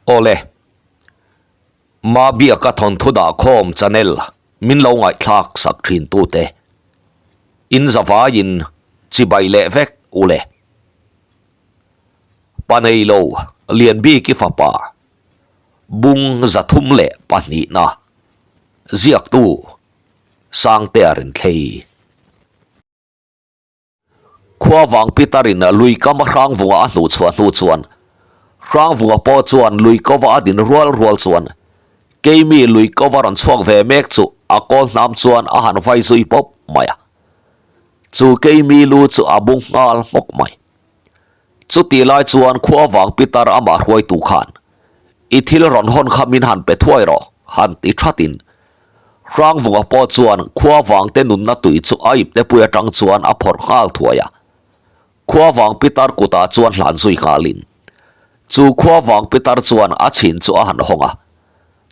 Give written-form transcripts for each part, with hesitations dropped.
Awle, Mabiaka thawnthu dah khawm channel min lo ngaihthlak sak thin tute in zavaiin chibai leh vek ule. Paneilo Lianbiki fapa bung 302na ziaktu Sangtea Rinthlei. Khuavang Peter-in lui kam a Hrangvunga a hnuh chhuah hnu chuan Hrangvunga pawh chuan lui kova a din rual rual chuan keimi lui kova rawn chhuak ve mek chu a kawl hnam chuan a han vai zui pawp mai a. Chu keimi lu chu a bung nghal hmawk mai. Chutih lai chuan Khuavang Peter amah hruaitu khan I thil rawn hawn kha min han pe thuai rawh han ti thatin Hrangvunga pawh chuan Khuavang te nunna tui chu a ipte pui atang chuan a phawrh nghal thuai a. Khuavang pitar kutah chuan hlan zui nghalin chu Khuavang pitar chuan a chhin chu a han hawng a.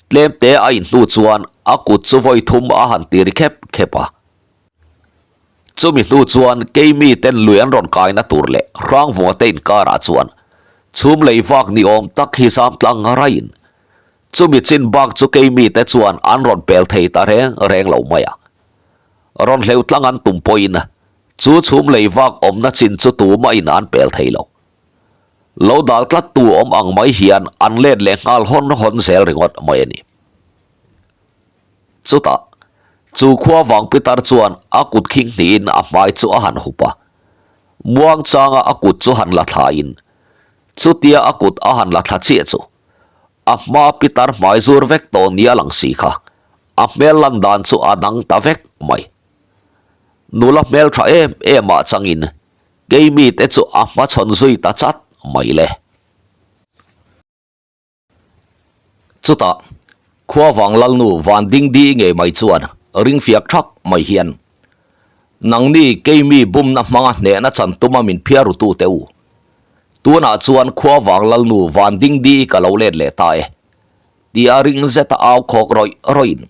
Tlemte a inhnu chuan a kut chu vawi thum a han ti ri khep khep a. Chumi hnu chuan keimi ten lui an rawn kaina tur leh Hrangvunga te inkarah chuan chhum lei vak ni awm tak hi zam tlang raiin Chumi chin bak chu keimi te chuan an rawn pel thei ta reng reng lo mai a. Rawn hleuh tlang an tum pawhin chu chhum lei vak awmna chin chu tumahin an pel thei lo. Lo dal tlat tu awm ang mai hian an let leh nghal hawn hawn zel ringawt mai a ni. Chutah, chu khua vang pitar chuan a kut khing hnihin a hmai chu a han hup a. Muang changa a kut chu han la thlain, chutia a kut a han la thla chiah chu A hma pitar hmai zur vek tawh nia lang si kha, a hmel lan dan chu a dang ta vek mai. Nula hmel tha em em ah changin keimi te chu a hmachhawn zui ta chat mai le. Chutah, Khuavang Lalnu Van Dingdi ngei mai chuan ring fiak thak mai hian, Nangni keimi bumna hmanga hnehna chan tuma min phiarutu teh u. Tunah chuan Khuavang Lalnu Van Dingdi ka lo let leh ta e, tia ring zeta au khawk rawih rawih in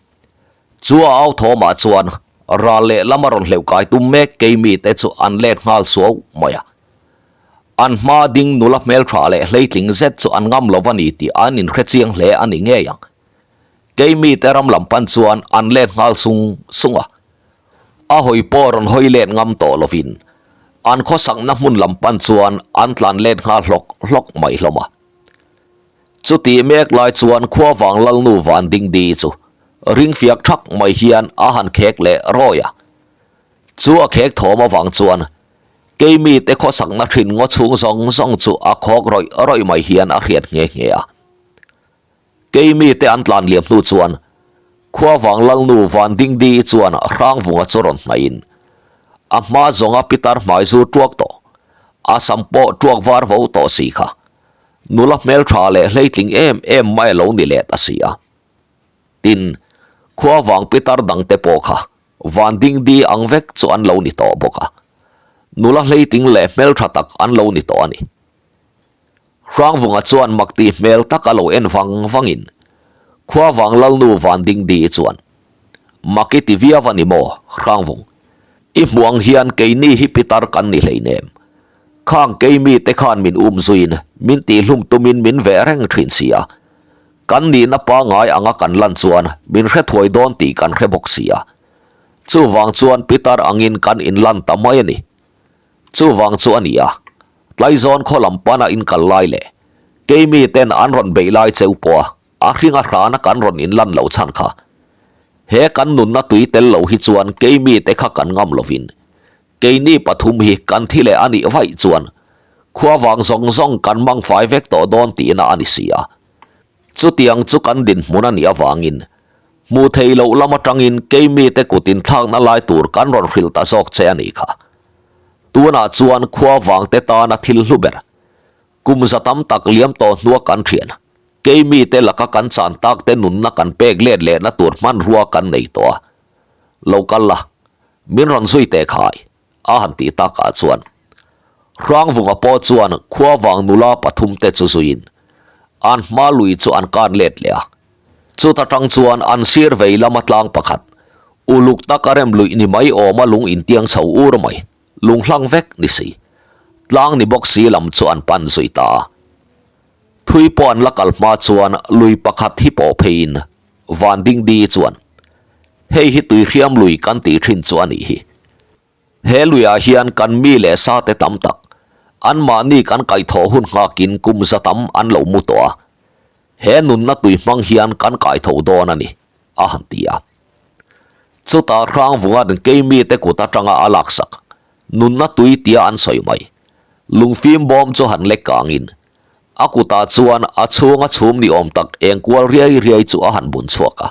chu a au thawmah chuan ral leh lama rawn hleuh kai tum mek keimi te chu an let nghal suau mai a. An hma ding nula hmeltha leh hleitling zet chu an ngam lo va ni tih an inhre chiang hle a ni ngei ang. Keimi te ram lam pan chuan an let nghal sung sung a. A hawi pawh rawn hawi let ngam tawh lovin an khawsakna hmun lam pan chuan an tlan let nghal hlawk hlawk mai hlawm a. Chutih mek lai chuan Khuavang Lalnu Van Dingdi chu ring fiak thak mai hian a han khek leh rawi a. Chu a khek thawm avang chuan keimi te khawsakna thin ngaw chhung zawng zawng chu a khawk rawih rawih mai hian a hriat nghe nghe a. Keimi te an tlan liam hnu chuan Khuavang Lalnu Van Dingdi chuan Hrangvunga chu rawn hnaih in a hma zawnga pitar hmai zu tuak tawh, a sam pawh tuak var vo tawh si kha nula hmeltha leh hleitling em em mai a lo ni leh ta si a. Tin, Khuavang pitar dangte pawh kha Van Dingdi ang vek chu an lo ni tawh bawk a, nula hleitling leh hmeltha tak an lo ni tawh a ni. Hrangvunga chuan mak tih hmel tak a lo en vang vangin Khuavang Lalnu Van Dingdi chuan, Mak i ti viau a ni maw, Hrangvung? I hmuh ang hian keini hi pitar kan ni hleinem. Khang keimi te khan min um zuiin min tihhlum tumin min veh reng thin si a. Kan nihna pangai anga kan lan chuan min hre thuai dawn tih kan hre bawk si a. Chuvang chuan pitar angin kan inlan ta mai a ni. Chuvang chu a ni a, Tlaizawn khaw lam pana in kal lai leh keimi ten an rawn beih lai cheu pawh a, a hring a hrana kan rawn in lan loh chhan kha. He kan nunna tui tel lo hi chuan keimi te kha kan ngam lovin keini pathum hi kan thi leh a nih vaih chuan khua vang zawng zawng kan mang fai vek tawh dawn tihna a ni si a. Chutiang chu kan dinhmun a nih avangin hmuh theih loh lam atangin keimi te kut inthlakna lai tur kan rawn hrilh ta zawk che a nih kha. Tunah chuan khua vangte tana thil hlu ber, kum za tam tak liam tawh hnua kan thian, keimi te laka kan chan tak te nunna kan pek let lehna tur hmanrua kan nei tawh a. Lo kal la, min rawn zui teh khai, a han tih takah chuan Hrangvunga pawh chuan khua vang nula pathum te chu zuiin an hma lui chu an kan let leh a. Chuta tang chuan an sir vei lama tlang pakhat, uluk taka rem luih ni mai awma lung intiang chho ur mai, lung hlang vek ni si, tlang ni bawk si lam chu an pan zui ta a. Thui pawh an la kal hma chuan lui pakhat hi pawh pheiin Van Dingdi chuan, Hei hi Tuihriam lui kan tih thin chu a nih hi. He luiah hian kan mi leh sa te tam tak, anmahni kan kaihthawh hun nghakin kum za tam an lo mu tawh a. He nunna tui hmang hian kan kaitho dawn a ni, a han ti a. Chutah Hrangvunga'n keimi te kut atanga a laksak, nunna tui tia an sawi mai, lungfim bawm chu han lek kangin, a kutah chuan a chhunga chhum ni awm tak eng kual riai riai chu a han bun chhuak a.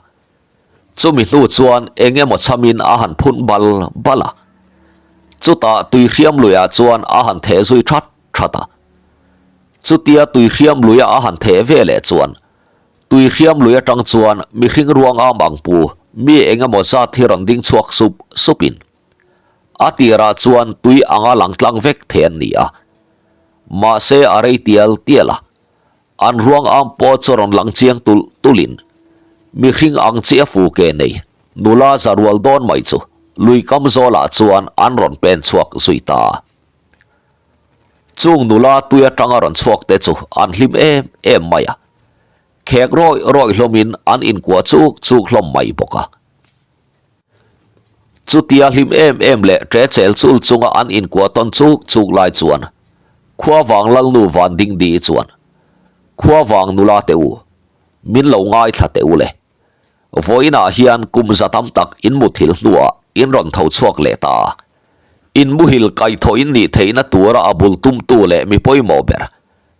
Chumi hnu chuan eng emaw chhamin a han phun bal bal a. Chutah tui hriam luiah chuan a han theh zui that that a. Chutia tui hriam luia a han theh ve leh chuan tui hriam lui atang chuan mihring ruang am ang pu mi eng emaw zat hi rawn ding chhuak sup supin a tirah chuan tui anga lang tlang vek thei an ni a. Mahse a rei tial tial a, an ruang am pawh chu rawn lang chiang tulh tulhin mihring ang chi a fu ke nei nula za rual dawn mai chu lui kam zawlah chuan an rawn pen chhuak zui ta a. Chung nula tui atanga rawn chhuak te chu an hlim em em mai a, khek rawih rawih hlawmin an inkuah chuk chuk hlawm mai bawk a. Chutia hlim em em leh ṭe chel chul chunga an inkuah tawn chuk chuk lai chuan Khuavang Lalnu Van Dingdi chuan, Khuavang nula teh u, min lo ngaithla teh u le. Vawiinah hian kum za tam tak in muthil hnuah in rawn tho chhuak leh ta a. In muhil kaihthawh in nih theihna tura a bul tumtu leh mi pawimawh ber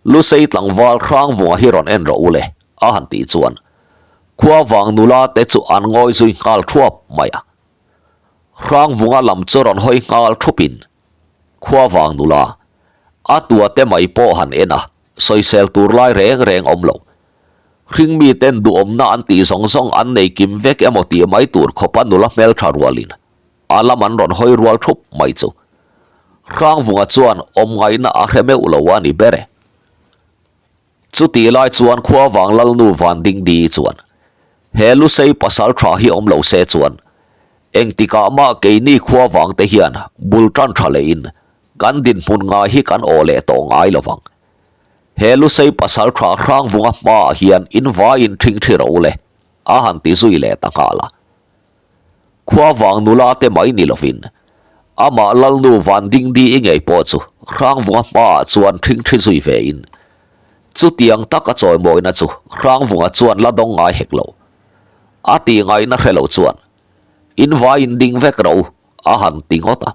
Lusei tlangval Hrangvunga hi rawn en rawh u le, a han tih chuan Khuavang nula te chu an ngawi zui nghal thuap mai a. Hrangvunga lam chu rawn hawi nghal thupin Khuavang nula a tua te mai pawh han en a, sawisel tur lai reng reng awm lo. Hringmi ten duhawmna an tih zawng zawng an nei kim vek emaw tih mai tur khawpa nula hmeltha rualin a lam an rawn hawi rual thup mai chu Hrangvunga chuan awm ngaihna a hre meuh lo a ni ber e. Chutih lai chuan Khuavang Lalnu Van Dingdi chuan he Lusei pasal tha hi awm lo se chuan engtikah mah keini Khuavang te hian bul tan tha lehin kan dinhmun ngai hi kan aw leh tawh ngai lo vang. He Lusei pasal tha Hrangvunga hmaah hian in vaiin ṭhingṭhi rawh u le, a han ti zui leh ta nghal a. Khuavang nula te mai ni lovin amah Lalnu Van Dingdi i ngei pawh chu Hrangvunga hmaah chuan ṭhingṭhi zui vein chutiang taka chawimawina chu Hrangvunga chuan la dawng ngai hek lo. A tih ngaihna hre lo chuan in vaiin ding vek rawh u a han ti ngawt a.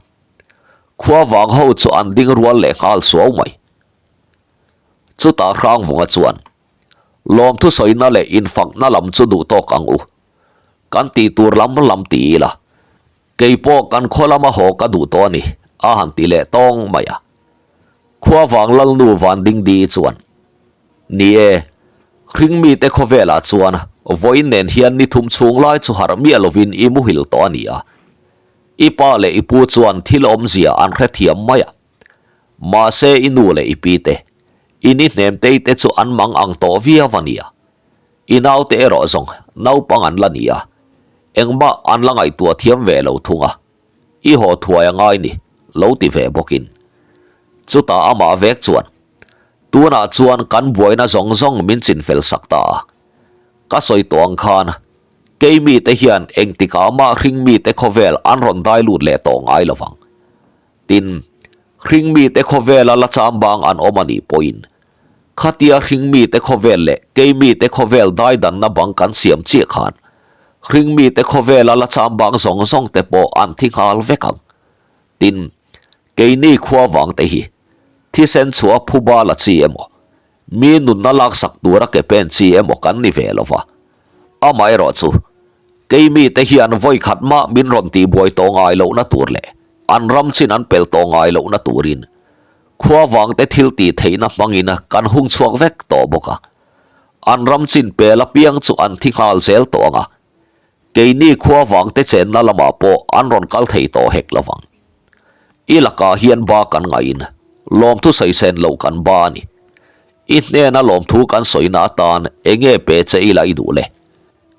Khuavang ho chu an ding rual leh nghal suau mai. Chutah Hrangvunga chuan lawmthu sawina leh infakna lam chu duh tawk ang u. Kan tih tur lam lam ti ila, kei pawh kan khaw lama haw ka duh tawh a ni, a han ti leh tawng mai a. Khuavang Lalnu Van Dingdi chuan, Ni e, hringmite khawvelah chuan vawiin nen hian ni thum chhung lai chu harh miah lovin i muhil tawh a ni a. I pa leh i pu chuan thil awmzia an hrethiam mai a. Mahse i nu leh i pi te, i ni hnemtei te chu an mang ang tawh viau a nia. I naute erawh zawng naupang an la ni a, engmah an la ngaihtuah thiam ve lo thung a, i haw thuai a ngai ni, lo ti ve bawkin. Chutah amah vek chuan, Tunah chuan kan buaina zawng zawng min chinfel sak ta a, ka sawi tawh ang khan kei mite hian engtikah mah hring mite khawvel an rawn dai lut leh tawh ngai lo vang. Tin, hring mite khawvela la chambang an awm a nih pawhin Khatia hringmite khawvel leh keimite khawvel daidanna bang kan siam chiah khan hringmite khawvela la chambang zawng zawng te pawh an thi nghal vek ang. Tin, keini khua vang te hi thisen chhuah phuba la chi emaw, mi nunna laksak tura ke pen chi emaw kan ni ve lo va. Amaherawhchu, keimite hian vawi khat mah min rawn tihbuai tawh ngai lohna tur leh an ram chin an pel tawh ngai lohna turin Khua vangte thil tih theihna hmangin kan hung chhuak vek tawh bawk a, an ram chin pel apiang chu an thi nghal zel tawh ang a, keini khua vangte chenna lamah pawh an rawn kal thei tawh hek lo vang. I lakah hian ba kan ngaihin lawmthu sawi sen loh kan ba a ni. I hnena lawmthu kan sawina atan enge pe che ila i duh le?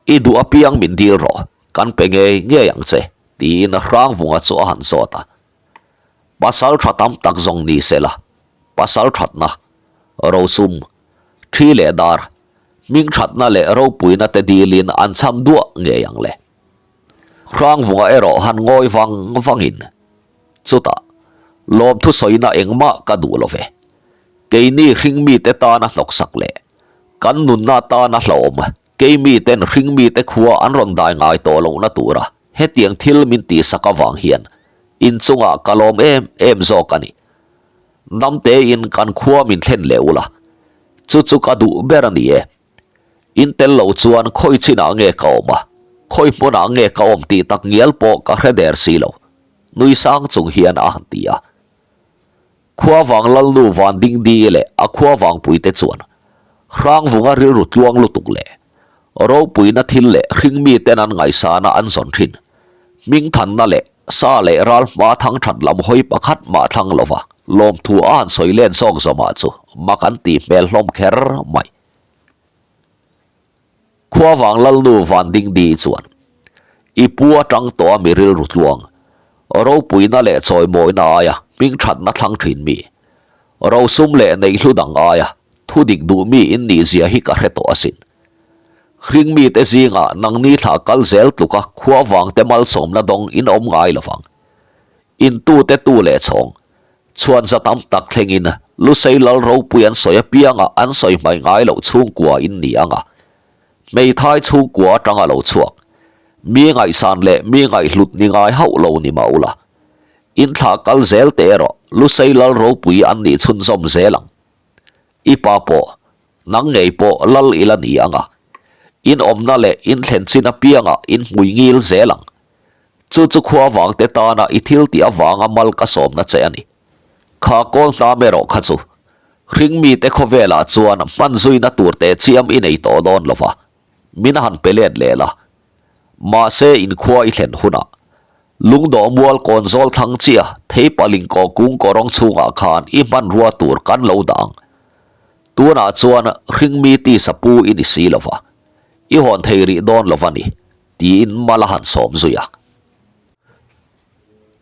I duh apiang min dil rawh, kan pe ngei ngei ang che, tiin Hrangvunga chu a han zawt a. Pasal tha tam tak zawng ni se la, pasal thatna, rosum, Thi leh dar, hmingthatna leh ropuina te dilin an cham duah ngei ang le. Hrangvunga erawh han ngawi vang vangin, Chutah, lawmthu sawina engmah ka duh lo ve. Keini hringmite tana hnawksak leh kan nunna tana hlauhawm keimiten hringmite khua an rawn dai ngai tawh lohna tura hetiang thil min tihsak avang hian inchungah ka lawm em em zawk a ni. Namtein kan khua min thlen leh ula, chu chu ka duh ber a ni e. In tel lo chuan khawi chinah nge ka awm a, khawi hmunah nge ka awm tih tak ngial pawh ka hre der si lo, nui sang chung hian a han ti a. Khua vang Lalnu Van Dingdi leh a khua vangpuite chuan Hrangvunga rilru tluang lutuk leh ropuina thil leh hringmiten an ngaihsana an zawn thin hmingthanna leh sa leh ral hma thang that lam hawi pakhat mah thlang lova lawmthu a han sawi len zawk zawmah chu mak an tih hmel hlawm kher mai. Khuavang Lalnu Van Dingdi chuan, I pu atang tawh a mi rilru tluang, ropuina leh chawimawina aia hmingthatna thlang thin mi, rosum leh neihlu dang aia thudik duh mi in nih zia hi ka hre tawh asin. Hringmite zingah nangni thlah kal zel tluka khuavangte malsawmna dawng in awm ngai lovang. Intute tu leh chhawng, Chhuan za tam tak thlengin Lusei lal ropui an sawi apianga an sawi hmaih ngai loh chhungkua in ni ang a. Hmeithai chhungkua atanga lo chhuak, mi ngaihsan leh mi ngaihhlut ni ngai hauh lo ni mah ula. In thlah kal zel teh erawh Lusei lal ropui an nih chhunzawm zel ang. I pa pawh, nang ngei pawh lal ila ni ang a. In awmna leh in thlen chin apiangah in hmui ngil zel ang. Chu chu khua vangte tana i thil tih avanga mal ka sawmna che a ni. Kha kawl hnam erawh kha chu hringmite khawvelah chuan hman zuina tur teh chiam i nei tawh dawn lo va, min han pe let leh la. Mahse inkhua i thlen hunah lungdawh mual kawn zawl thlang chiah theipaling kaw kung kawrawng chhungah khan i hmanrua tur kan lo dah ang. Tunah chuan hringmi tisa pu i ni si lo va, i hawn thei rih dawn lo va ni. Tiin mal a han sawm zui a.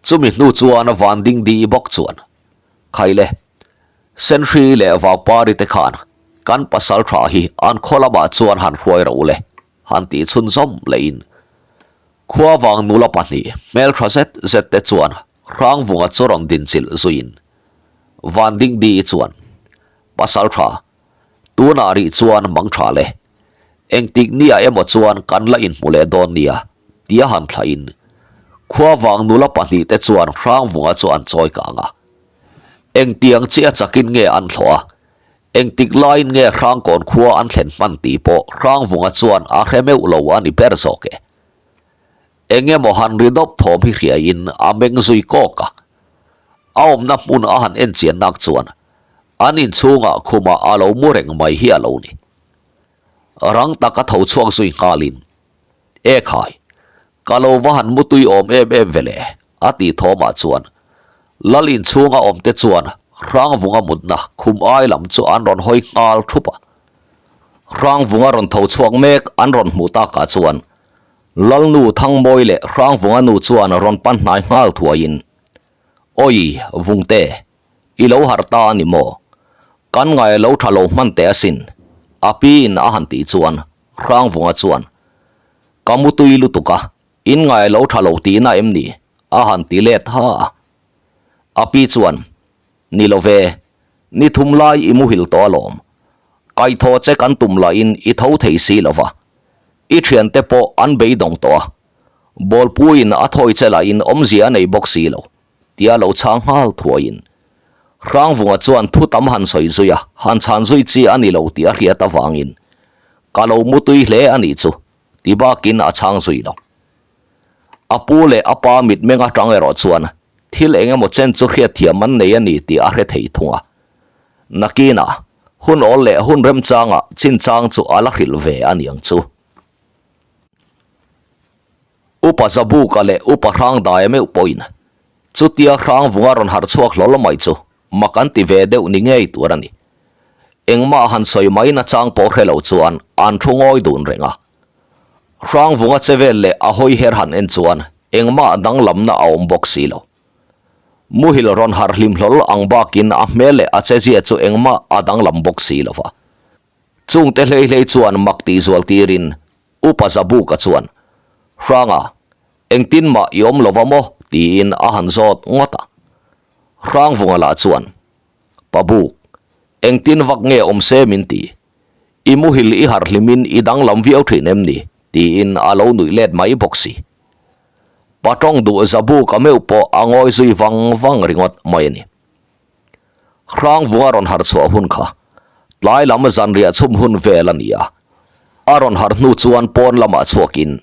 Chumi hnu chuan van ding di bawk chuan, Khaile, Senhri leh Vaupari te khan kan pasal tha hi an khaw lamah chuan han hruai ro le, han tih chhunzawm lehin Khuavang nula pahnih hmeltha zet zet te chuan Hrangvunga chu rawn dinchilh zuiin Van ding di chuan, Pasal tha, tunah rih chuan mang tha le, Engtik nia emaw chuan kan la inhmu leh dawn nia, tia han thlahin Khuavang nula pahnihte chuan Hrangvunga chu an chawi kang a. Engtiang chiah chakin nge an thlawh a, engtik laiin nge Hrangkawn khua an thlen hman tih pawh Hrangvunga chuan a hre meuh lo a ni ber zawk e. Eng emaw han ri dawp thawm hi hriaiin a meng zui kawk a. A awmna hmun a han enchian nak chuan an inchhungah khumah a lo mu reng mai hi a lo ni. Rang taka tho chhuak zui nghalin, E khai, ka lo va han mutui awm em em ve le, a tih thawmah chuan Lal inchhunga awmte chuan Hrangvunga mutna khum ai lam chu an rawn hawi nghal thup a. Hrangvunga rawn tho chhuak mek an rawn hmuh takah chuan Lalnu Thangmawi leh Hrangvunga nu chuan rawn pan hnai nghal thuaiin, Awi, Vungte, I lo harh ta a ni maw? Kan ngai lo tha lo hman teh asin, a pi in a han tih chuan Hrangvunga chuan, Ka mutui lutuk a, in ngai lo tha lo tihna em ni? a han ti let ha a. A pi chuan, Ni lo ve, ni thum lai i muhil tawh alawm. Kaihthawh che kan tum lahin i tho thei si lo va, i thiante pawh an beidawng tawh a, bawlpuiin a thawi che lahin awmzia a nei bawk si lo. Tia lo chhang nghal thuaiin Hrangvunga chuan thu tam han sawi zui a, han chhan zui chi a ni lo tih a hriat avangin ka lo mutui hle a nih chu ti bakin a chhang zui lo. A pu leh a pa mitmeng atang erawh chuan thil eng emaw chen chu hriatthiam an nei a ni tih a hre thei thung a. Nakinah hun awl leh hun remchangah chinchang chu a la hrilh ve a niang chu. Upa Zabuka leh Upa Hrangdaia meuh pawhin chutia Hrangvunga rawn harh chhuak hlawl mai chu mak an ti ve deuh ni ngei tur a ni. Engmah han sawi mai nachang pawh hre lo chuan an thu ngawi dun reng a. Hrangvunga che vel leh a hawi her han en chuan engmah danglamna a awm bawk si lo. Muhil rawn harh hlim hlawl ang bakin a hmel leh a chezia chu engmah a danglam bawk si lo va. Chungte hlei hlei chuan mak tih zual tirin Upa Zabuka chuan, Hranga, engtin mah i awm lova maw? tiin a han zawt ngawt a. Hrangvunga lah chuan, Pabuk, engtin vak nge awm se min ti? I muhil i harh hlimin i danglam viau thin em ni? tiin a lo nuih let mai bawk si. Patawng duh Zabuka meuh pawh a ngawi zui vang vang ringawt mai a ni. Hrangvunga rawn harh chhuah hun kha tlai lam zanriah chhum hun vel a ni a. A rawn harh hnu chuan pawn lamah chhuakin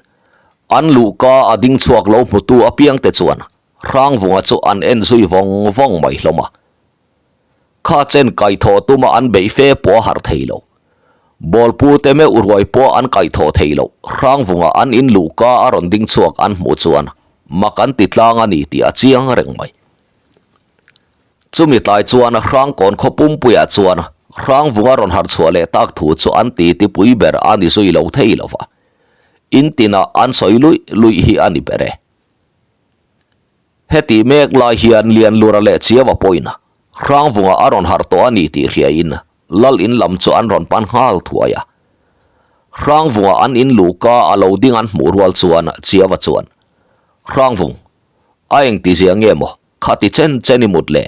an luhka a ding chhuak lo hmutu apiangte chuan Hrangvunga chu an en zui vawng vawng mai hlawm a. Kha chen kaihthawh tuma an beih fe pawh a harh thei lo. Bawlpu te meuh ruai pawh an kaihthawh thei lo. Hrangvunga an in luhka a rawn ding chhuak an hmuh chuan mak an ti tlang a ni tih a chiang reng mai. Chumi tlai chuan Hrangkawn khaw pumpuiah chuan Hrangvunga rawn harh chhuah leh tak thu chu an ti tipui ber a ni zui lo thei lo va. In tinah an sawi luih luih hi a ni ber e. Heti mek lai hian Lianlura leh Chiava pawhin Hrangvunga a rawn harh tawh a ni tih hriain Lal in lam chu an rawn pan nghal thuai a. Hrangvunga an in luhka a lo ding an hmuh rual chuan Chiava chuan, Hrangvung, a engtizia nge maw? Kha ti chen chen i mut le.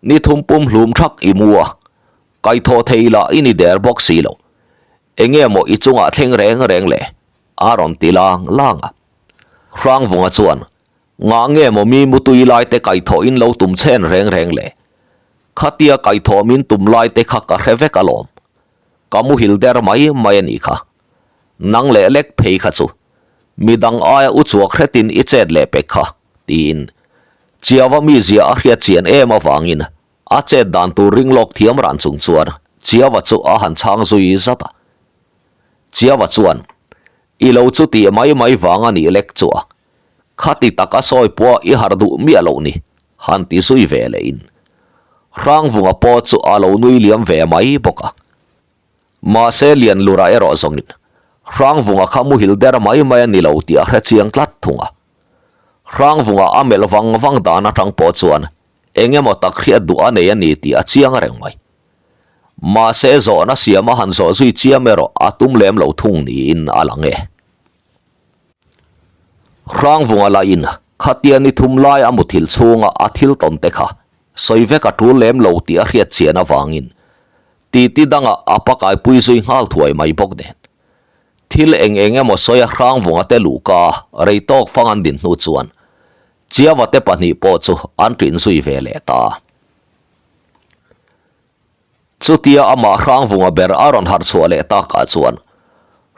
Ni thum pum hlum thak i mu a, kaihthawh thei lah i ni der bawk si lo. Enge maw i chungah thleng reng reng le? A rawn ti lang lang a. Hrangvunga chuan, Ngah nge maw mi mutui lai te kaihthawh in lo tum chhen reng reng le? Khatia kaihthawh min tum lai te kha ka hre vek alawm. Ka muhil der mai mai a nih kha. Nang leh lek phei kha chu. Midang aia u chuak hretin i chet leh pek kha, tiin Chiava mizia a hriat chian em avangin a chet dan tur ring lawk thiam ran chung chuan Chiava chu a han chhang zui zat a. Chiava chuan, I lo chu tih mai mai vang a nih lek chu a, khati taka sawi pawh i harh duh miah loh ni, han ti zui ve lehin Hrangvunga pawh chu a lo nui liam ve mai bawk a. Mahse Lianlura erawh zawngin Hrangvunga kha muhil der mai mai a ni lo tih a hre chiang tlat thung a. Hrangvunga a melh vang vang dan atang pawh chuan eng emaw tak hriat duh a nei a ni tih a chiang reng mai. Mahse zawhna siam a han zawh zui chiam erawh a tum lem lo thung niin a lang e. Hrangvunga lahin khatia ni thum lai a muthilh chhunga a thil tawn te kha sawi vek a tul lem lo tih a hriat chian avangin titi dangah a pakaipui zui nghal thuai mai bawk nen. Thil eng eng emaw sawi a Hrangvunga te luhka rei tawk fang an din hnu chuan Chiava te pahnih pawh chu an ṭin zui ve leh ta. Chutia amah Hrangvunga ber a rawn harh chhuah leh takah chuan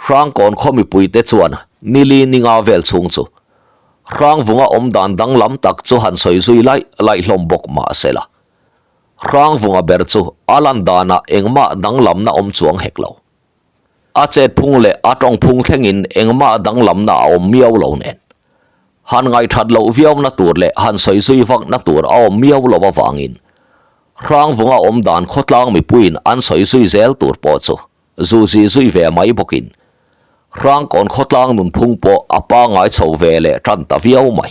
Hrangkawn khaw mipuite chuan nili ninga vel chhung chu Hrangvunga awmdan danglam tak chu han sawi zui laih laih hlawm bawk mah se la, Hrangvunga ber chu a lan danah engmah danglamna awm chuang hek lo. A chet phung leh a tawng phung thlengin engmah danglamna a awm miau lo nen. Han ngaihthat loh viauna tur leh han sawi zui vakna tur a awm miau lo avangin Hrangvunga awm dan khawtlang mipuiin an sawi zui zel tur pawh chu zuzi zui ve mai bawkin Hrangkawn khawtlang nunphung pawh a pangngai chho ve leh tan ta viau mai.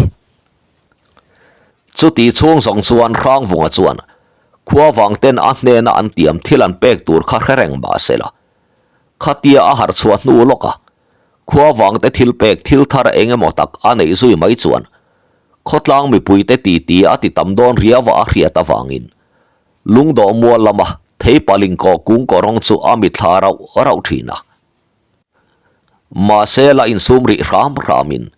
Chuti chhung zawng chuan Hrangvunga chuan khuavang ten a hnena an tiam thil an pek tur kha hre reng mah se la, khatia a harh chhuah hnu lawk a, khuavang te thil pek thil thar eng emaw tak a neih zui mai chuan khawtlang mipuite titi a ti tam dawn riau a hriat avangin lungdawh mual lama theipaling kaw kung kawrawng chu a mitthla rauh rauh thin a. Mahse la insum rih hram hramin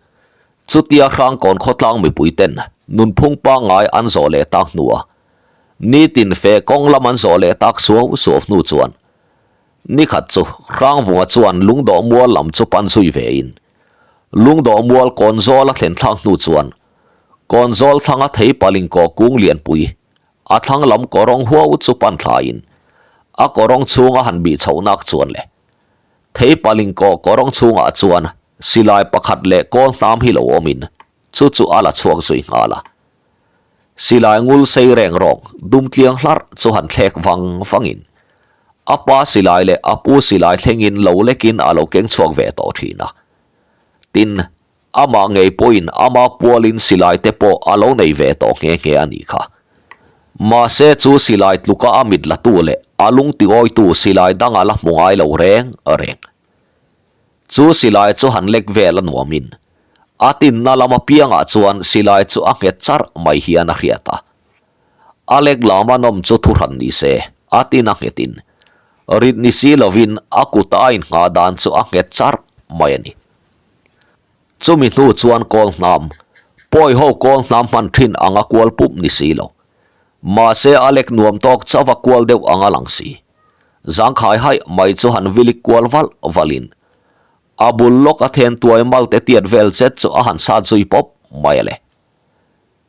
chutia Hrangkawn khawtlang mipuiten nunphung pangngai an zawh leh tak hnua nitin fe kawng lam an zawh leh tak suau suau hnu chuan nikhat chu Hrangvunga chuan lungdawh mual lam chu pan zui vein lungdawh mual kawn zawl a thlen thlak hnu chuan kawn zawl thlanga thei paling kaw kung lianpui a thlang lam kawrawng huau chu pan thlaiin a kawrawng chhunga han bih chhoh nak chuan le Thei paling kaw kawrawng chhungah chuan silai pakhat leh kawl hnam hi lo awmin chu chu a la chhuak zui nghal a. Silai ngul sei reng rawng dum tliang hlarh chu han thlek vang vangin a pa silai leh a pu silai thlengin lo lekin a lo keng chhuak ve tawh thin a. Tin, amah ngei pawhin ama pualin silai te pawh a lo nei ve tawh nghe nghe a nih kha. Mahse chu silai tluka a mit latu leh. a lung tiawitu silai dang a la hmu ngai lo reng reng. Chu silai chu han lek vel a nuamin, a tinna lam apiangah chuan silai chu a nghet charh mai hian a hriat a. A lek lama nawm chu thuhran ni se, a tin a nghetin, rit ni si lovin a kuta a innghah dan chu a nghet charh mai a ni. Chumi hnu chuan kawl hnam, pawi ho kawl hnam hman thin anga kual pup ni si lo. Mahse a lek nuam tawk chauh a kual deuh anga lang si. Zangkhai haih mai chu han vilik kual valh valhin a bul lawk a then tuai mal te tiat vel zet chu a han sat zui pawp mai a le.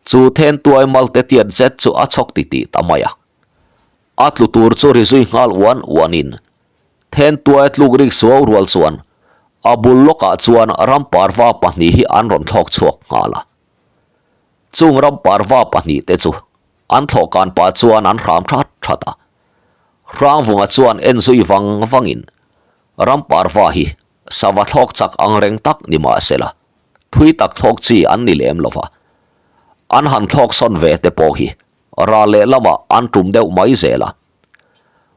Chu then tuai mal te tiat zet chu a chhawk titih ta mai a. A tlu tur chu ri zui nghal uan uanin then tuai tluk rik suau rual chuan a bul lawkah chuan ram parva pahnih hi an rawn thlawk chhuak nghal a. Chung ram parva pahnihte chu an thlawhkan pah chuan an hram that that a. Hrangvunga chuan en zui vang vangin ram parva hi sava thlawk chak ang reng tak ni mahsela thui tak thlawk chi an ni lem lo va. An han thlawk sawn ve te pawh hi Ral lehlamah an tum deuh mai zel a.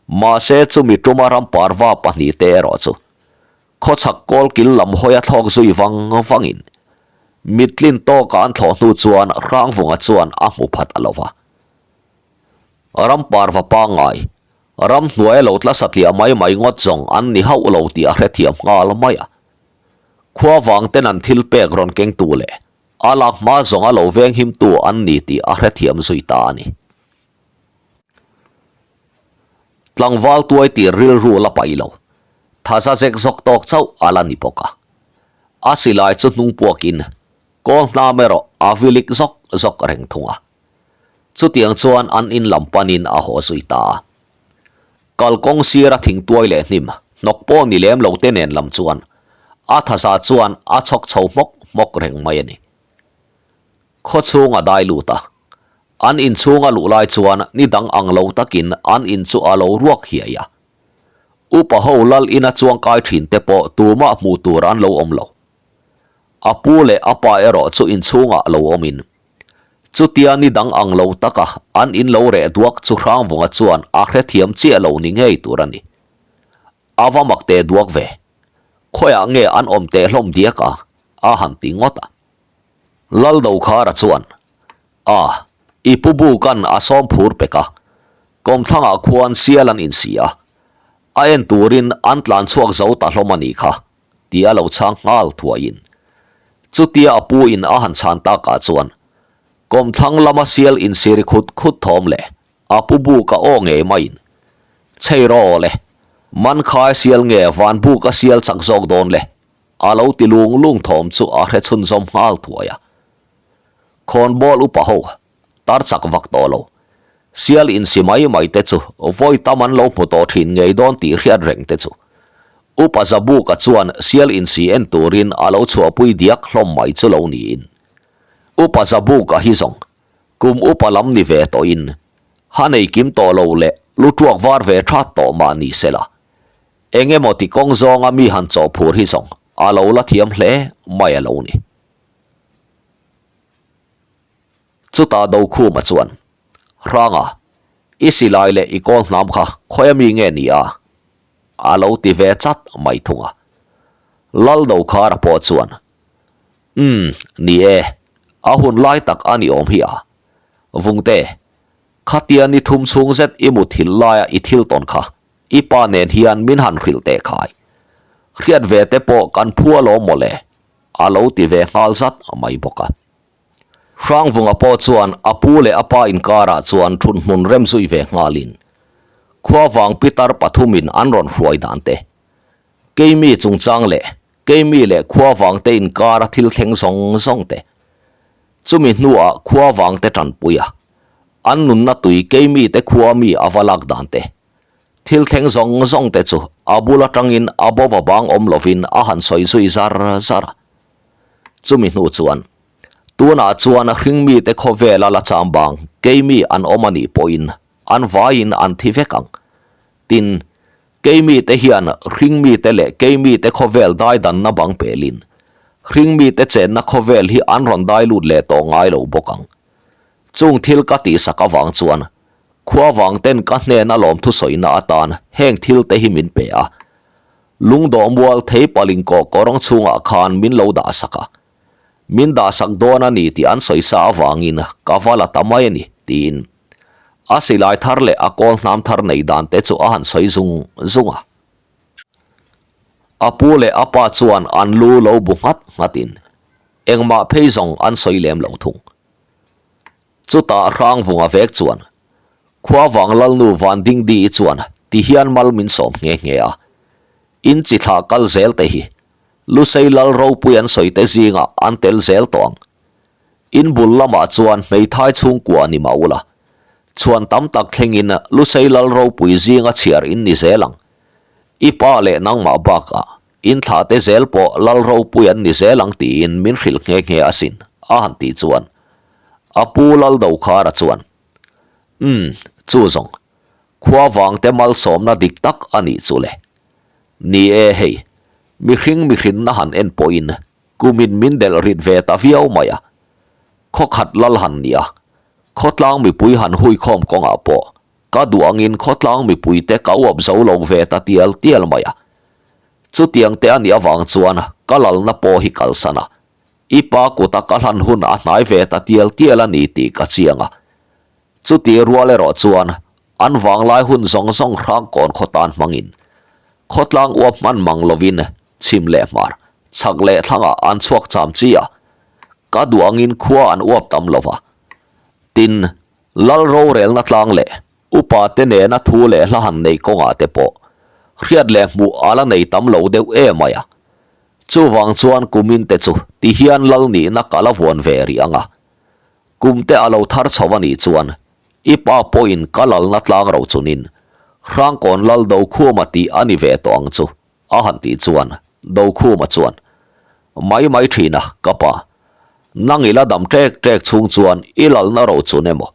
Mahse chumi tuma ram parva pahnihte erawh chu khawchhak kawlkil lam hawia thlawk zui vang vangin mittlin tawka an thlawh hnu chuan Hrangvunga chuan a hmu phat a lo va. Ram parva pangngai, ram hnuaia lo tla satliah mai mai ngawt zawng an ni hauh lo tih a hrethiam nghal mai a. Khuavang ten an thil pek rawn kengtu leh A lak hma zawng a lo venghimtu an ni tih a hrethiam zui ta a ni. Tlangval tuai tir rilru la paih lo, thaza zek zawk tawk chauh a la ni bawk a. A silai chu hnung puakin kawl hnam erawh a vilik zawk zawk reng thung a. Chutiang chuan an in lam panin a haw zui ta a. Kalkawng sira thingtuai leh hnim hnawk pawh ni lem lo te nen lam chuan a thaza chuan a chhawk chho hmawk hmawk reng mai a ni. Khaw chhung a dai lut a, an inchhung a luh lai chuan ni dang ang lo takin an in chu a lo ruak hiai a. Upa ho lal ina chuang kai thin te pawh tumah hmuh tur an lo awm lo. A pu leh a pa erawh chu inchhungah lo awmin Chutia ni dang ang lo taka an in lo reh duak chu Hrangvunga chuan a hrethiam chiah lo ni ngei tur a ni. A va mak teh duak ve. Khawiah nge an awm teh hlawm diak a? a han ti ngawt a. Laldokhara chuan, A, i pu bukan a sawm phur pek a, kawmthlangah khuan sial an insi a, a en turin an tlan chhuak zo ta hlawm a nih kha, tih a lo chhang nghal thuaiin chutia a pu in a han chhan takah chuan kawmthlang lama sial insiri khut khut thawm leh a pu buk a aw ngei maiin Chhei rawh le, man khai sial nge van buk a sial chak zawk dawn le a lo ti lung lung thawm chu a hre chhunzawm nghal thuai a. Khawnbawl upa ho Tar chak vak tawh lo. Sial insi mai mai te chu vawi tam an lo hmu tawh thin ngei dawn tih hriat reng te chu. Upa Zabuka chuan sial insi en turin a lo chhuahpui diak hlawm mai chu lo niin. Upa Zabuka hi zawng kum upa lam ni ve tawhin ha nei kim tawh lo leh lu tuak var ve that tawh mah ni sela. Eng emaw ti kawng zawnga mi han chawhphur hi zawng a lo la thiam hle mai a lo ni. Chutah Dokhuma chuan, Hranga, i silai leh i kawl hnam kha khawi ami nge ni a? a lo ti ve chat mai thung a. Lal Dokhara pawh chuan, Umm, ni e, a hun lai tak a ni awm hi a. Vungte, khatia ni thum chhung zet i muthilh laia i thil tawn kha i pa nen hian min han hrilh teh khai. Hriat ve te pawh kan phu alawm mawle, a lo ti ve nghal zat mai bawk a. Hrangvunga pawh chuan a pu leh a pa inkarah chuan thunhmun rem zui ve nghalin khuavang pitar pathumin an rawn hruai dan te, keimi chungchang leh keimi leh khuavangte inkara thil thleng zawng zawng te, chumi hnuah khuavangte tanpuia an nunna tui keimite khua mi a va lak dan te, thil thleng zawng zawng te chu a bul atangin a bova bang awm lovin a han sawi zui zar zar a. Chumi hnu chuan, Tunah chuan hringmite khawvela la cham bang keimi an awm a nih pawhin an vaiin an thi vek ang. Tin, keimite hian hringmite leh keimite khawvel daidanna bang pelin hringmite chenna khawvel hi an rawn dai lut leh tawh ngai lo bawk ang. Chung thil ka tihsak avang chuan. Khuavang ten ka hnena lawmthu sawina atan heng thil te hi min pe a. Lungdawh mual thei paling kawh kawrawng chhungah khan min lo dah sak a. Min dah sak dawn a ni tih an sawi sa avangin ka va la ta mai a ni, tiin a silai thar leh a kawl hnam thar nei dan te chu a han sawi zung zung a. A pu leh a pa chuan an lu lo bu nghat nghatin engmah phei zawng an sawi lem lo thung. Chutah Hrangvunga vek chuan Khuavang Lalnu Vandingdi-i chuan ti hian mal min sawm nghe nghe a, In chi thlah kal zel te hi Lusei Lal ropui an sawi te zingah an tel zel tawh ang. In bul lamah chuan hmeithai chhungkua ni mah ula, chhuan tam tak thlengin Lusei Lal ropui zinga chhiar in ni zel ang. I pa leh nangmah bakah in thlah te zel pawh Lal ropui an ni zel ang tiin min hrilh nghe nghe asin, a han tih chuan a pu Lal Dokhara chuan, Umm, chu zawng, khua vangte malsawmna dik tak a nih chu le. Ni e hei, mihring mihrinna han en pawhin kumin min delh rit ve ta viau mai a. Khawkhat lal han nia, khawtlang mipui han huikhawm kawngah pawh ka duh angin khawtlang mipuite ka uap zo lo ve ta tial tial mai a. Chutiang te a nih avang chuan ka lalna pawh hi kalsan a, i pa kuta ka hlan hun a hnai ve ta tial tial a ni tih ka chiang a. Chuti rual erawh chuan an vanglai hun zawng zawng hrangkawn khawtan hmangin khawtlang uap hman mang lovin chhim leh hmar, chhak leh thlangah an chhuak cham chi a, ka duh angin khua an uap tam lo va. Tin, Lal rorelna tlang leh upa te nena thu leh hla han neih kawngah te pawh hriat leh hmuh a la nei tam lo deuh em mai a. Chuvang chuan kumin te chu tihian Lal nihna ka la vuan ve rih ang a. Kum te a lo thar chho a nih chuan i pa pawhin ka lalna tlang ro chunin Hrangkawn Lal Dokhuma tih a ni ve tawh ang chu a han tih chuan Dokhuma chuan Mai mai thin a, ka pa. Nang i la dam ṭek ṭek chhung chuan i lalna ro chun emaw,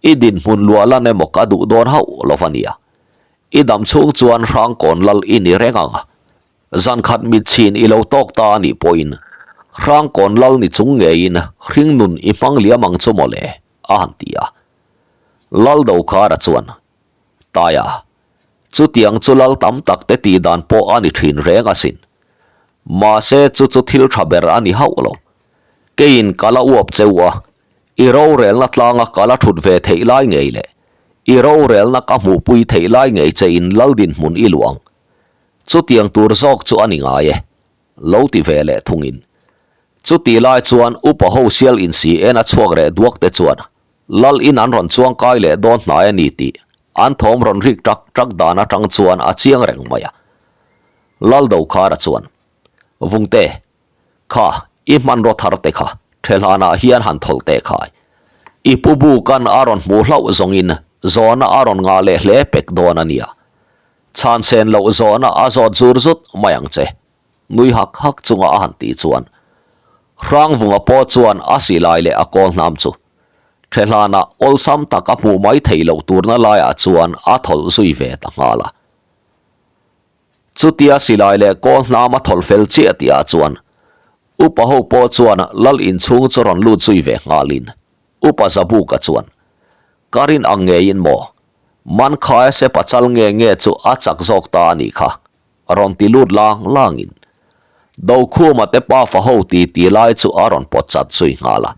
i dinhmun luah lan emaw ka duh dawn hauh lo va nia. I dam chhung chuan Hrangkawn Lal i ni reng ang a. Zan khat mitchhin i lo tawk ta a nih pawhin Hrangkawn Lal ni chung ngeiin hringnun i hmang liam ang chu mawle, a han ti a. Lal Dokhara chuan, Taia, chutiang chu lal tam tak te tih dan pawh a ni thin reng asin. Mahse chu chu thil tha ber a ni hauh lo. Keiin ka la uap cheu a, i rorelna tlanga ka la thut ve theih lai ngei leh i rorelna ka hmuhpui theih lai ngei chein lal dinhmun i luh ang. Chutiang tur zawk chu a ni ngai e, lo ti ve leh thungin. Chuti lai chuan upa ho sial insi en a chhuak reh duak te chuan Lal in an rawn chuang kai leh dawn hnai a ni tih an thawm rawn rik tak tak dan atang chuan a chiang reng mai a. Lal Dokhara chuan, Vungte, kha i hmanraw thar te kha Ṭhelhanah hian han thawlh teh khai. I pu bu kan a rawn hmuh hlauh zawngin zawhna a rawn ngah leh hle pek dawn a nia. Chhanchhen loh zawhna a zawt zur zut mai ang che. Nui hak hak chunga a han tih chuan Hrangvunga pawh chuan a silai leh a kawl hnam chu Ṭhelhanah awlsam tak a hmuh mai theih loh turna laiah chuan a thawlh zui ve ta nghal a. Chutia silai leh kawl hnam a thawlh fel chiah tihah chuan Upa ho pawh chuan Lal inchhung chu rawn lut zui ve nghalin Upa Zabuka chuan Ka rin ang ngeiin maw? Mankhaia se pachal nge nge chu a chak zawk ta a nih kha. Rawn ti lut lang langin Dokhuma te pafa ho ti ti lai chu a rawn pawt chat zui nghal a.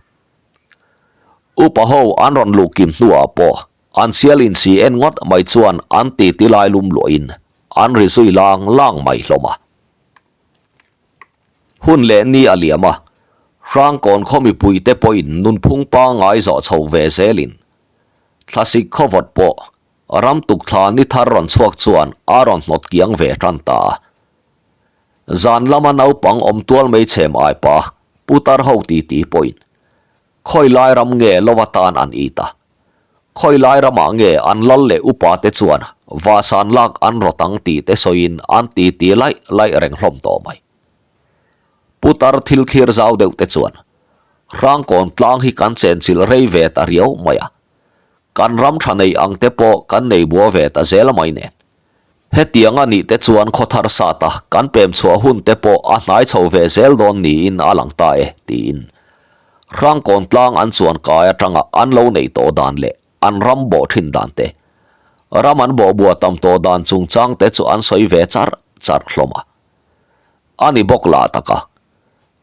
Upa ho an rawn luh kim hnuah pawh an sial insi en ngawt mai chuan an ti ti lai lum luahin an ri zui lang lang mai hlawm a. Hun leh ni a liam a, Hrangkawn khaw mipuite pawhin nunphung pangngai zawh chho ve zelin thlasik khawvawt pawh Ram tukthla ni thar rawn chhuak chuan a rawn hnawt kiang ve tan ta a. Zan lama naupang awm tual mai chhem ai pa putar ho titi pawhin khawi lai ram nge lova tan an it a, khawi lai ramah nge an lal leh upa te chuan vahsan lak an rawt ang tih te sawiin an titi laih laih reng hlawm tawh mai. Putar thil thlir zau deuh te chuan Hrangkawn tlang hi kan chenchilh rei ve ta riau mai a, Kan ram tha nei ang te pawh kan nei bua ve ta zel mai nen. Hetiang a nih te chuan khaw thar sat a kan pem chhuah hun te pawh a hnai chho ve zel dawn niin a lang ta e, tiin Hrangkawn tlang an chuan kai atanga an lo neih tawh dan leh. an ram bawh thin dan te, ram an bawh bua tam tawh dan chungchang te chu an sawi ve char char hlawm a. A ni bawk lah tak a,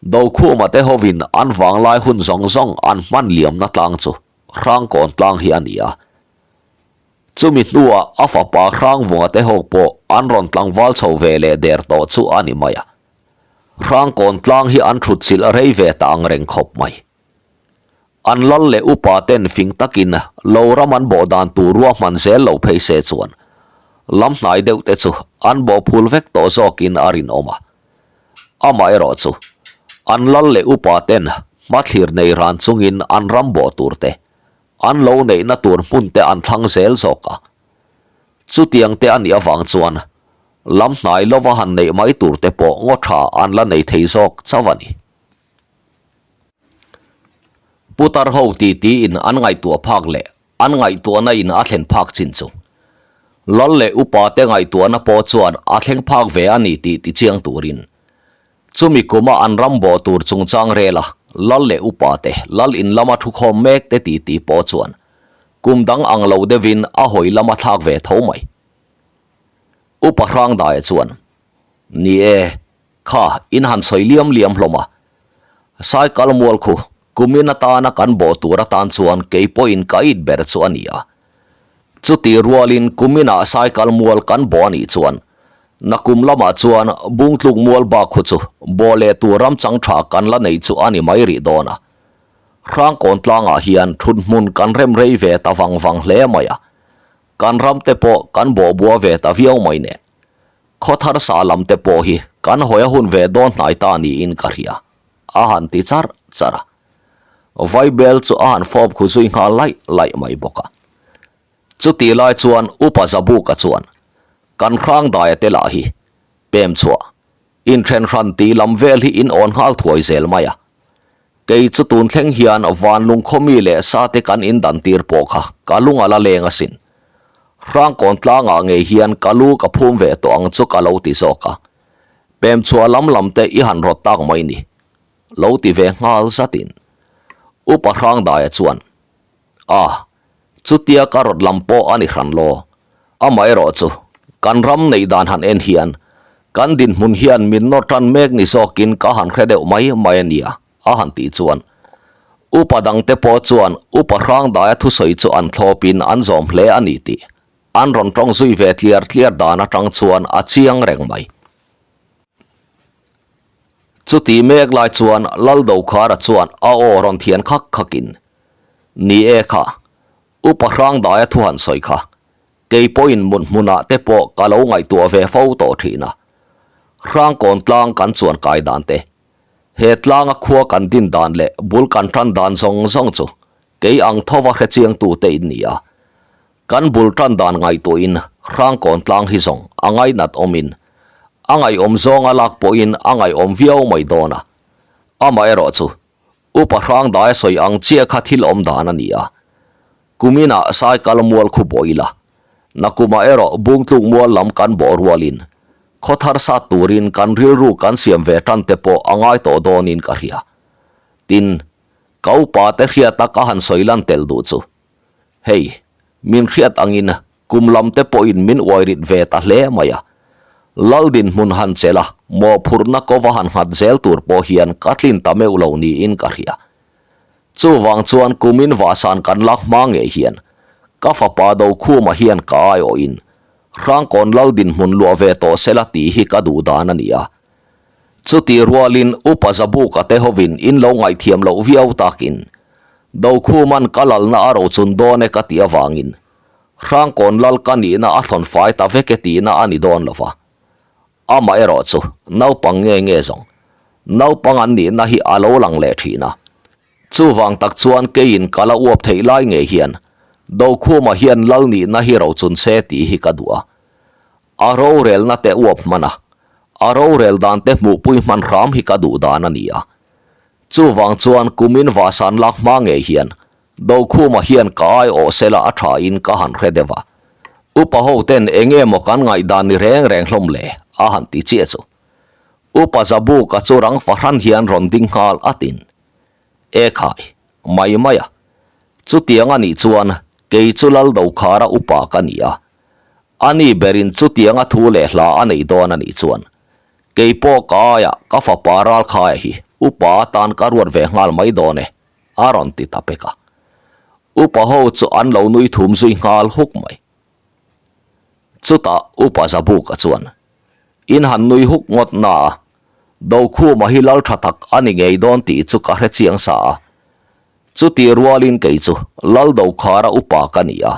Dokhuma te hovin an vanglai hun zawng zawng an hman liamna tlang chu Hrangkawn tlang hi a ni a. Chumi hnuah a fapa Hrangvunga te ho pawh an rawn tlangval chho ve leh der tawh chu a ni mai a. Hrangkawn tlang hi an thut chilh rei ve ta ang reng khawp mai. An lal leh upa ten fing takin lo ram an bawh dan tur ruahman zel lo phei se chuan lam hnai deuh te chu an bawh phul vek tawh zawkin a rinawm a. Amaherawh chu an lal leh upa ten hmathlir nei ran chungin an ram bawh tur te, an lo neihna tur hmun te an thlang zel zawk a. Chutiang te a nih avang chuan lam hnai lova han neih mai tur te pawh ngaw tha an la nei thei zawk chauh a ni. Putar ho titi in an ngaihtuah phak leh an ngaihtuahna in a thlen phak chin chu Lal leh upa te ngaihtuahna pawh chuan a thleng phak ve a ni tih tichiang turin chumi kuma an ram bawh tur chungchang rela Lal leh upa te Lal in lama thukhawm mek te titi pawh chuan kum dang ang lo deuhin a hawi lama thlak ve tho mai. Upa Hrangdaia chuan, Ni e, Kha, in han sawi liam liam hlawm a. Saikal mual khu, kumin atana kan bawh tur atan chuan kei pawhin ka it ber chu a ni a. Chuti rualin kuminah saikal mual kan bawh a nih chuan, nakum lamah chuan bungtluk mual bak khu chu bawh leh tur ram chang tha kan la nei chu a ni mai rih dawn a. Hrangkawn tlangah hian thut hmun kan rem rei ve ta vang vang hle mai a. Kan ram te pawh kan bawh bua ve ta viau mai nen. Khawthar sa lam te pawh hi kan hawi a hun ve dawn hnai ta niin ka hria, a han ti char char a. Vaibel chu a han fawp khu zui nghal laih laih mai bawk a. Chuti lai chuan Upa Zabuka chuan kan hrang daia te lah hi pem chhuah inthen hran tih lam vel hi in awn nghal thuai zel mai a. Kei chu tun thleng hian van lungkhaw mi leh sa te kan in dan tir pawh kha ka lung a la leng asin. Hrangkawn tlangah ngei hian ka lu ka phum ve tawh ang chu ka lo ti zawk a. Pem chhuah lam lam te i han rawt tak mai ni. Lo ti ve nghal zatin. Upa Hrangdaia chuan, A, chutia ka rawt lam pawh a ni hran law. Amaherawh chu, kan ram neih dan han en hian, kan dinhmun hian min nawr tan mek ni zawkin ka han hre deuh mai mai a nia, a han tih chuan. Upa dangte pawh chuan Upa Hrangdaia thusawi chu an thlawpin an zawm hle a ni tih an rawn tawng zui ve tliar tliar dan atang chuan a chiang reng mai. Chutih mek lai chuan Laldokhara chuan a aw rawn thian khak khakin, Ni e kha, Upa Hrangdaia thu han sawi kha, kei pawhin mut hmunah te pawh ka lo ngaihtuah ve fo tawh thin a. Hrangkawn tlang kan chuan kai dan te, he tlanga khua kan din dan leh bul kan tan dan zawng zawng chu kei ang thova hrechiangtute in ni a. Kan bul tan dan ngaihtuahin Hrangkawn tlang hi zawng a ngainat awmin, a ngaihawm zawnga lak pawhin a ngaihawm viau mai dawn a. Amaherawh chu Upa Hrangdaia sawi ang chiah kha thil awm dan a ni a. Kuminah Saikal mual khu bawh ila, nakumah erawh Bungtluk mual lam kan bawh rualin khawthar sat turin kan rilru kan siam ve tan te pawh a ngai tawh dawnin ka hria. Tin, ka upa te hriata ka han sawi lan tel duh chu Hei, min hriat angin kum lam te pawhin min uai rit ve ta hle mai a. Lal dinhmun han chelh a, mawhphurhna kova han nghat zel tur pawh hian ka tlin ta meuh lo niin ka hria. Chuvang chuan kumin vahsan kan lak hma ngei hian ka fapa Dokhuma hian ka aiawhin Hrangkawn lal dinhmun luah ve tawh sela tih hi ka duh dan a ni a. Chutih rualin Upa Zabuka te hovin in lo ngaihthiam loh viau takin Dokhuman ka lalna a rochun dawn e ka tih avangin Hrangkawn lal ka nihna a thlawn fai ta vek e tihna a ni dawn lova. Amaherawh chu naupang nge nge zawng naupang an nihna hi a lo lang leh thin a. Chuvang tak chuan keiin ka la uap theih lai ngei hian Dokhuma hian lal nihna hi rochun se tih hi ka duh a. A rorelna te uap hman a, a rorel dan te hmuhpui hman hram hi ka duh dan a ni a. Chuvang chuan kumin vahsan lak hma ngei hian Dokhuma hian ka ai awh sela a tha in ka han hre deuh a. Upa ho ten enge maw kan ngaihdan ni reng reng hlawm le a han ti chiah chu. Upa Zabuka chu rang fahran hian rawn ding nghal atin. E khai, mai mai a. Chutiang a nih chuan. Kei chu Lal Dokhara upa ka ni a, ani berin chutianga thu leh hla a neih dawn a nih chuan kei pawh ka aiah ka fapa Ralkhaia hi upa atan ka ruat ve nghal mai dawn e, a rawn ti ta pek a. Upa ho chu an lo nui thum zui nghal huk mai. Chutah Upa Zabuka chuan, In han nui huk ngawt na a, Dokhuma hi lal tha tak a ni ngei dawn tih chu ka hre chiang sa a. Chuti rualin kei chu Lal Dokhara upa ka ni a,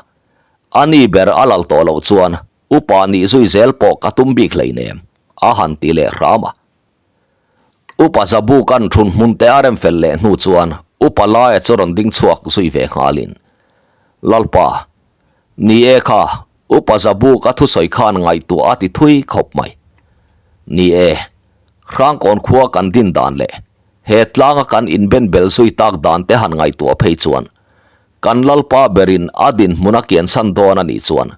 ani ber a lal tawh loh chuan upa nih zui zel pawh ka tum bik hleinem, a han ti leh hram a. Upa Zabuka'n thun hmun te a rem fel leh hnu chuan Upa Laia chu rawn ding chhuak zui ve nghalin, Lalpa, ni e kha, Upa Zabuka thusawi khan ngaihtuah a ti thui khawp mai. Ni e, Hrangkawn khua kan din dan leh he tlanga kan inben bel zui tak dan te han ngaihtuah phei chuan kan Lalpa berin a dinhmun a kiansan dawn a nih chuan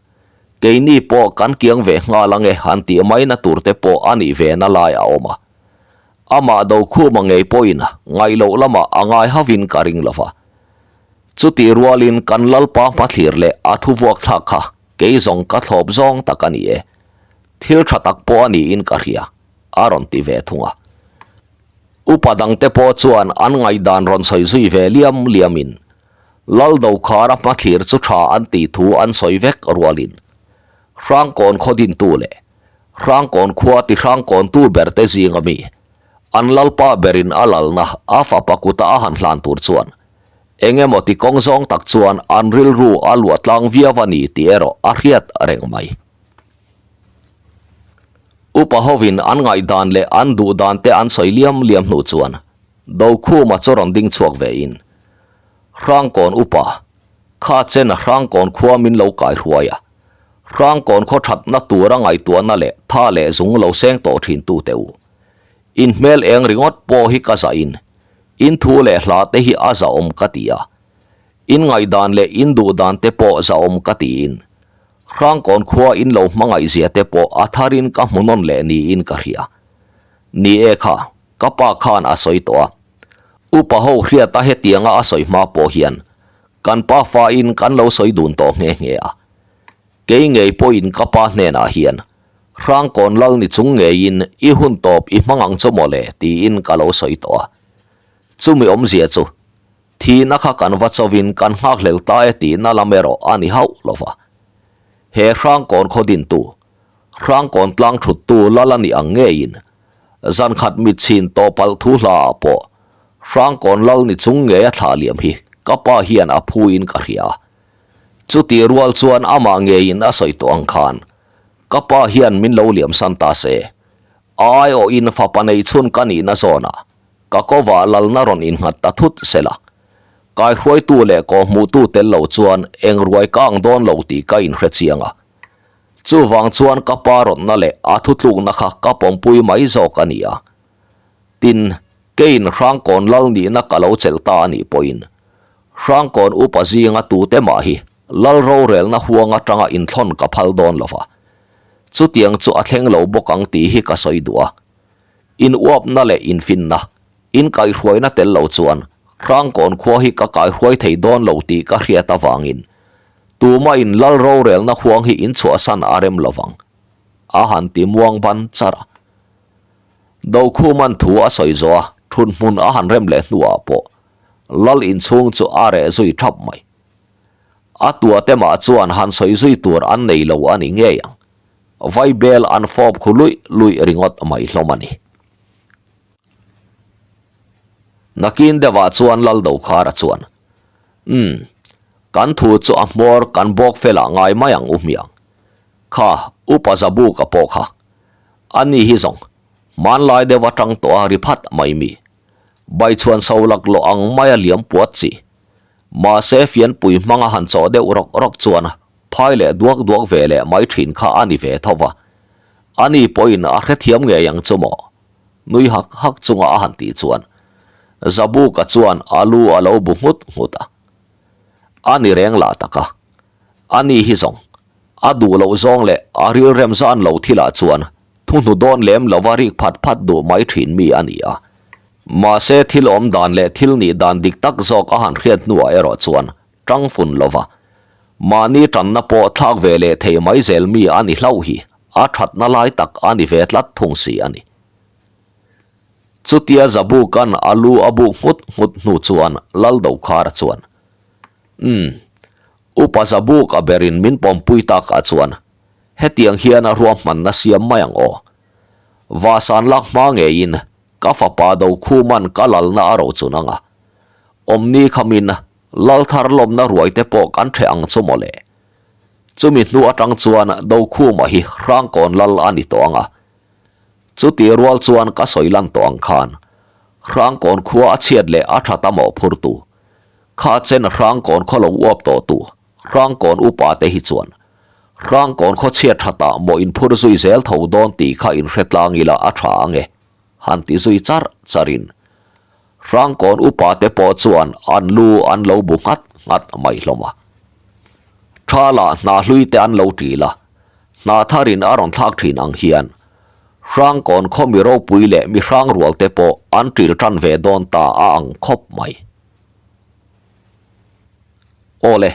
keini pawh kan kiang ve nghal ange han tih maina tur te pawh a nih ve na lai a awm a. Amah Dokhuma ngei pawhin ngaih loh lamah a ngai hauhin ka ring lo va. Chutih rualin kan Lalpa hmathlir leh a thuvuak thlak kha kei zawng ka thlawp zawng tak a ni e. Thil tha tak pawh a niin ka hria, a rawn ti ve thung a. Upa dangte pawh chuan an ngaihdan rawn sawi zui ve liam liamin Lal Dokhara hmathlir chu tha an tih thu an sawi vek rualin Hrangkawn khaw dintu leh Hrangkawn khua ti Hrangkawntu berte zinga mi an Lalpa berin a lalna a fapa kuta a han hlan tur chuan eng emaw ti kawng zawng tak chuan an rilru a luah tlang viau a ni tih erawh a hriat reng mai. Upa hovin an ngaihdan leh an duh dan te an sawi liam liam hnu chuan Dokhuma chu rawn ding chhuak ve in, Hrangkawn upa, kha chen a Hrangkawn khua min lo kai hruai a, Hrangkawn khaw thatna tura ngaihtuahna leh tha leh zung lo seng tawh thin tu te u. In hmel eng ringawt pawh hi ka zah in, in thu leh hla te hi a zahawm ka ti a, in ngaihdan leh in duh dan te pawh zahawm ka tiin, Hrangkawn khua in lo hmangaih zia te pawh a tharin ka hmu nawn leh niin ka hria. Ni e kha, ka pa khan a sawi tawh a. Upa ho hriata hetianga a sawi hma pawh hian kan pa fa in kan lo sawi dun tawh nghe nghe a. Kei ngei pawhin ka pa hnenah hian Hrangkawn lal ni chung ngeiin i hun tawp i hmang ang chu mawle tiin ka lo sawi tawh a. Chumi awmzia chu Thihna kha kan va chovin kan nghakhlel ta e tihna lam erawh a ni hauh lo va. He Hrangkawn khaw dintu, Hrangkawn tlang thuttu lal a nih ang ngeiin zan khat mitchhin tawh palh thu hlaah pawh Hrangkawn lal ni chung ngei a thlah liam hi ka pa hian a phuin ka hria. Chutih rual chuan amah ngeiin a sawi tawh ang khan ka pa hian min lo liamsan ta se, a aiawhin fapa neihchhun ka nihna zawnah Ka kovah lalna rawn innghat ta thut sela, kaihruaitu leh kawhhmuhtu tel lo chuan eng ruai ka ang dawn lo tih ka inhre chiang a. Chuvang chuan ka pa rawtna leh a thutlukna kha ka pawmpui mai zawk a ni a. Tin, keiin Hrangkawn lal nihna ka lo chelh ta a nih pawhin, Hrangkawn upa zinga tute mah hi lal rorelna huang atanga inthlawn ka phal dawn lo va. Chutiang chu a thleng lo bawk ang tih hi ka sawi duh a. In uapna leh infinna, in kaihhruaina tel lo chuan Hrangkawn khua hi ka kaihruai thei dawn lo tih ka hriat avangin tumahin lal rorelna huang hi in chhuahsan a rem lovang, a han ti muang ban char a. Dokhuman thu a sawi zawh a, thunhmun a han rem leh hnuah pawh lal inchhung chu a reh zui thap mai. A tuate mah chuan han sawi zui tur an nei lo a ni ngei ang. Vaibel an fawp khu luih luih ringawt mai hlawm a ni. Nakin deuhah chuan Lal Dokhara chuan, Umm, kan thu chu a hmawr kan bawk felah ngai mai ang u hmiang. Kha, Upa Zabuka pawh kha. Ani hi zawng, hmanlai deuh atang tawh a ri phat mai mi. Baichhuan so laklawh ang maia liam puat chi. Mahse fianpui hmanga han chawh deuh rawk rawk chuan Phai leh duak duak ve leh mai thin kha a ni ve tho va, ani pawhin a hrethiam ngei ang chu maw? Nui hak hak chunga a han tih chuan Zabuka chuan a lu a lo bu nghut nghut a. A ni reng lah tak a, ani hi zawng a duh loh zawng leh a rilrem zan lo thilah chuan thuhnu dawn lem lova rik phat phat duh mai thin mi a ni a. Mahse thil awm dan leh thil nih dan dik tak zawk a han hriat hnuah erawh chuan tang fun lova. Mahni tanna pawh thlak ve leh thei mai zel mi a ni hlauh hi a thatna lai tak a ni ve tlat thung si a ni. Chutia Zabuka'n a lu a buk nghut nghut hnu chuan Laldokhara chuan, Umm, Upa Zabuk a berin min pawmpui takah chuan hetiang hian a ruahmanna siam mai ang aw. Vasan lak hma ngeiin ka fapa Dokhuman ka lalna a rochun ang a. Awmni khamin Lalthar lawmna ruai te pawh kan ṭheh ang chu mawle. Chumi hnu aṭang chuan Dokhuma hi Hrangkawn lal a ni tawh ang a. Chuti rual chuan ka sawi lan tawh ang khan Hrangkawn khua a chhiat leh a ṭha ta mawh phurtu, kha chen Hrangkawn khaw lo uap tawhtu Hrangkawn upa te hi chuan Hrangkawn khaw chhiat ṭhatah mawh inphur zui zel tho dawn tih kha inhre tlang ila a ṭha ang e. Han ti zui char charin Hrangkawn upa te pawh chuan an lu an lo bu nghat nghat mai hlawm a. Thala hna hlui te an lo ṭil a, hna tharin a rawn thlak ṭhin ang hian Hrangkawn khaw mi ropui leh mi hrang rual te pawh an ṭil ṭan ve dawn ta a ang khawp mai. Awle,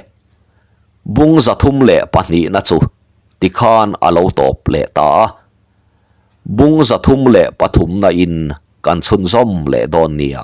bung 302na chu tikhan a lo tawp leh ta a. Bung 303 na in kan chhunzawm leh dawn nia.